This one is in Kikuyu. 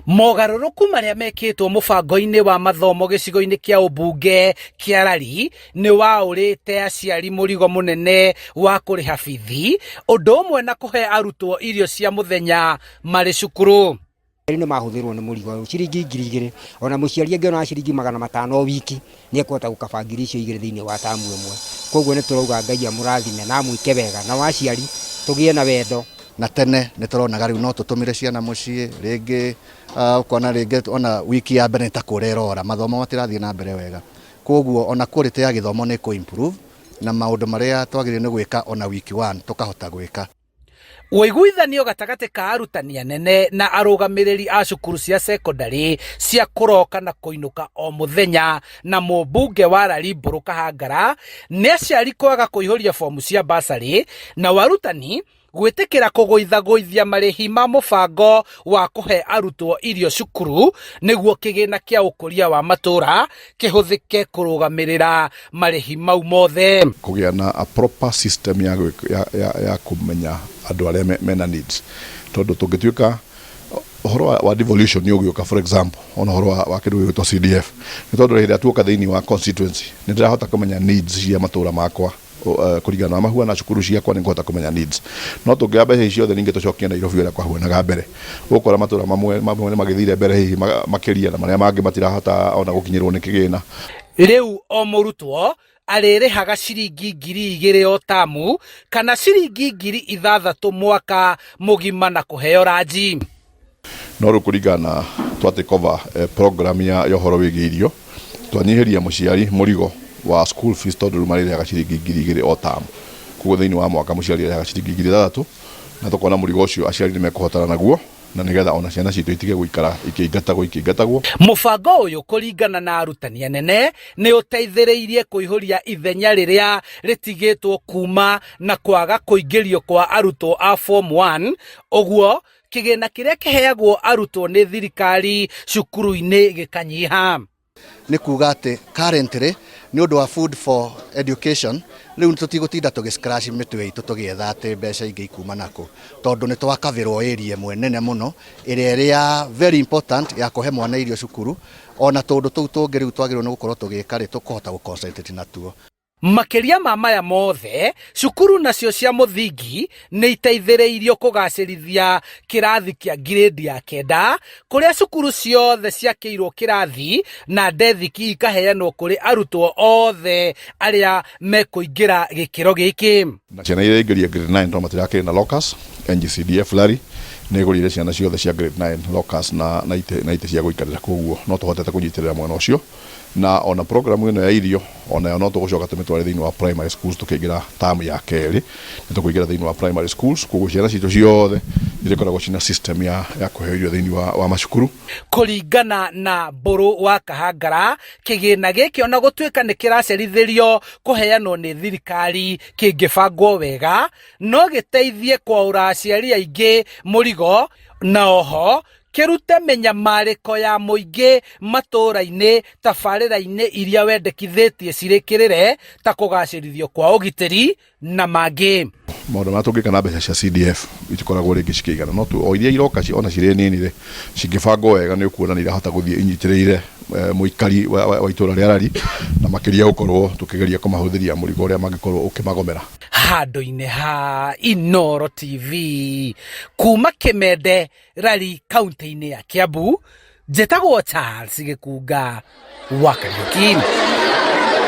Mogarũrũku marĩa mekĩtwo mũbango-inĩ wa mathomo gĩcigo-inĩ kĩa ũmbunge kĩa Lari nĩ waũrĩte aciari mũrigo mũnene wa kũrĩha bithi, ũndũ ũmwe na kũhe arutwo irio cia mũthenya marĩ cukuru. Aciari nĩ mahũthĩrwo nĩ mũrigo ũyũ, ciringi 2000, ona mũciari angĩona ciringi 500 o wiki, nĩ ekũhota gũkaba ngiri icio igĩrĩ thĩinĩ wa tamu ĩmwe. Koguo nĩ tũrauga Ngai amũrathime na amwĩke wega, nao aciari tũgĩe na wendo. Na tene nĩ tũronaga rĩu no tũtũmĩre ciana mũciĩ, rĩngĩ ũkona rĩngĩ ona wiki ya mbere nĩ ta kũra ĩrora, mathomo matirathiĩ na mbere wega. Koguo ona quality ya gĩthomo nĩ ĩkũ improve na maũndũ marĩa twagĩrĩirwo nĩ gwĩka ona wiki one tũkahota gwĩka. Ũiguithanio gatagatĩ ka arutani anene na arũgamĩrĩri a cukuru cia cekondarĩ cia kũroka na kũinũka o mũthenya na mũmbunge wa Lari Mbũrũ Kahangara nĩ aciari kwaga kũihũria bomu cia bursary nao arutani gwĩtĩkĩra kũgũithagũithia marĩhi ma mũbango wa kũhe arutwo irio cukuru nĩguo kĩgĩna kĩa ũkũria wa matũũra kĩhũthĩke kũrũgamĩrĩra marĩhi mau mothe. Kũgĩa na a proper system ya, ya, ya, ya kũmenya andũ arĩa me, mena needs tondũ tũngĩtuĩka ũhoro wa, wa devolution nĩ ũgĩũka, for example, ona ũhoro wa, wa kĩndũ gĩgwĩtwo CDF, nĩ tondũ hĩndĩ ĩrĩa tuoka thĩinĩ wa constituency nĩ ndĩrahota kũmenya needs cia matũra makwa kũringana na mahuana cukuru ciakwa, nĩ ngũhota kũmenya needs. No tũngĩoya mbeca ici ciothe ningĩ tũcokie Nairobi ũrĩa kwahuanaga mbere, ũgũkora matũra mamwe mamwe nĩ magĩthire mbere hihi makĩria na marĩa mangĩ matirahota ona gũkinyĩrwo nĩ kĩgĩna. Rĩu o mũrutwo arĩrĩhaga ciringi 2000 o tamu kana ciringi 6000 mwaka mũgima na kũheo ranji. No rĩu kũringana na twa take over program ya ũhoro wĩgiĩ irio, twanyihĩria mũciari mũrigo wa school fees tondũ rĩu marĩrĩhaga ciringi 2000 o term. Koguo thĩinĩ wa mwaka mũciari arĩhaga ciringi 6000 na tũkona mũrigo ũcio aciari nĩ mekũhotana naguo na nĩgetha ona ciana citũ itige gũikara ikĩingatagwo ikĩingatagwo. Mũbango ũyũ kũringana na arutani anene nĩ ũteithĩrĩirie kũihũria ithenya rĩrĩa rĩtigĩtwo kuma na kwaga kũingĩrio kwa arutwo a form 1, ũguo kĩgĩna kĩrĩa kĩheagwo arutwo nĩ thirikari cukuru-inĩ gĩkanyiha. Nĩ kuga atĩ currently nĩ ũndũ wa food for education rĩu tũtigũtinda tũgĩ scratch mĩtwe itũ tũgĩetha atĩ mbeca ingĩ ikuma nakũ, tondũ nĩ twakavĩrwo area ĩmwe nene mũno ĩrĩa ĩrĩ ya very important ya kũhe mwana irio cukuru, ona tũndũ tũu tũngĩ rĩu twagĩrĩirwo nĩ gũkorwo tũgĩka rĩ, tũkũhota gũ concentrate natuo. Makĩria ma maya mothe, cukuru nacio cia mũthingi nĩ iteithĩrĩirio kũgacĩrithia kĩrathi kĩa ngirĩndi ya kenda, kũrĩa cukuru ciothe ciakĩirwo kĩrathi na ndethiki ikaheanwo kũrĩ arutwo othe arĩa mekũingĩra gĩkĩro gĩkĩ. Na ciana iria iraingĩria grade 9 tondũ matirakĩrĩ na lockers, NGCDF Lari nĩ ĩgũrĩire ciana ciothe cia grade 9 lockers na itĩ cia gũikarĩra, koguo no tũhotete kũnyitĩrĩra mwena ũcio. Na ona program ĩno ya irio onayo no tũgũcoka tũmĩtware thĩinĩ wa primary schools. Tũkĩingĩra term ya kerĩ nĩ tũkũingĩra thĩinĩ wa primary schools, koguo ciana citũ ciothe irĩkoragwo cina system ya kũheo irio thĩinĩ wa macukuru. Kũringana na Mbũrũ wa Kahangara, kĩgĩna gĩkĩ ona gũtuĩka nĩ kĩracerithĩrio kũheanwo nĩ thirikari, kĩngĩbangwo wega no gĩteithie kwaũra aciari aingĩ mũrigo na oho kĩrute mĩnyamarĩko ya mũingĩ matũũra-inĩ tabarĩra-inĩ iria wendekithĩtie cirĩkĩrĩre ta kũgacĩrithio kwa ũgitĩri na mangĩ. Maũndũ marĩa tũngĩka na mbeca cia CDF itikoragwo rĩngĩ cikĩigana, no o iria iroka ona cirĩ nini rĩ, cingĩbangwo wega nĩ ũkuona nĩ irahota gũthiĩ inyitĩrĩire mũikari wa itũra rĩa Lari, na makĩria gũkorwo tũkĩgeria kũmahũthĩria mũrigo ũrĩa mangĩkorwo ũkĩmagomera. Handũ-inĩ ha Inooro TV kuma Kĩmende, Lari, kaunti-inĩ ya Kiambu, njĩtagwo Charles Gĩkunga wa Kariũki.